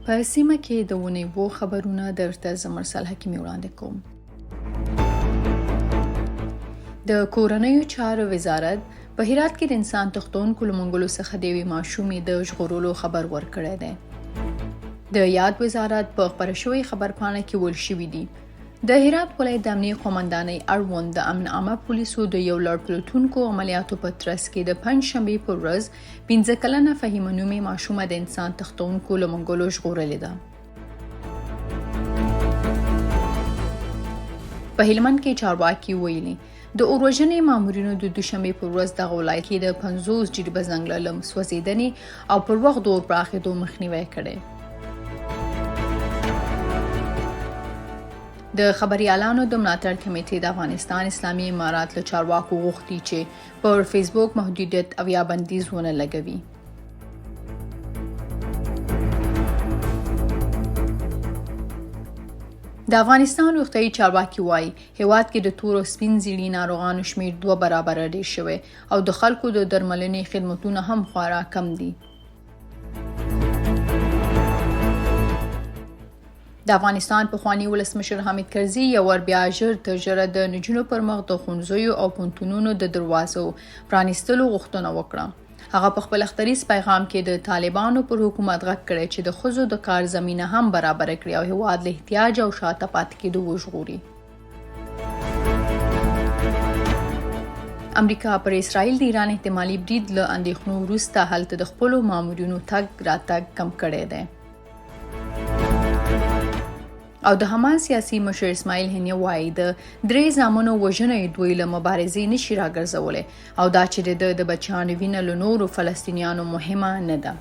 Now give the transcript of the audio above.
په سیمه کې د اونۍ وو خبرونه درته زه مرسل حکیمي وړاندې کوم. د کورنیو چارو وزارت په هرات کې د انسان تښتونکو له منګولو څخه د یوې ماشومې د ژغورلو خبر ورکړی دی. د یاد وزارت په خپره شوې خبرپاڼه کې ویل شوي دي، د هرات ولایت د امنیې قومندانۍ اړوند د امن عامه پولیسو د یو لړ پلټونکو عملیاتو په ترڅ کې د پنجشنبې پر ورځ پنځه کلنه فهیمه نومې ماشومه د انسان تښتونکو له منګولو ژغورلې ده. په هلمند کې چارواکي ویلي، د اوروژنې مامورینو د دوشنبې پر ورځ دغه ولایت کې د 50 جریبه ځنګله له سوځېدنې او پر وخت د اور پراخېدو مخنیوی کړی. د خبریالانو د ملاتړ کمېټې د افغانستان اسلامي امارات له چارواکو غوښتي چې پر فیسبوک محدودیت او یا بندیز ونه لګوي. د افغانستان روغتیايي چارواکي وايي، هېواد کې د تور او سپین زیړي ناروغانو شمېر دوه برابره ډېر شوی او د خلکو د درملنې خدمتونه هم خورا کم دي. د افغانستان پخواني ولسمشر حامد کرزي یو وار بیا ژر تر ژره د نجونو پر مخ د ښوونځیو او پوهنتونونو د دروازو پرانیستلو غوښتنه وکړه. هغه په خپل اختریز پیغام کې د طالبانو پر حکومت غږ کړی چې د ښځو د کار زمینه هم برابره کړي او هیواد له احتیاج او شاته پاتې کېدو وژغوري. امریکا پر اسرائیل د ایران احتمالي برید له اندېښنو وروسته هلته د خپلو مامورینو تګ راتګ کم کړی دی. او د حماس سیاسي مشر اسماعیل هنیه وايي، د درې زامنو وژنه یې دوی له مبارزې نشي راګرځولی او دا چې د ده د بچیانو وینه له نورو فلسطینیانو مهمه نه ده.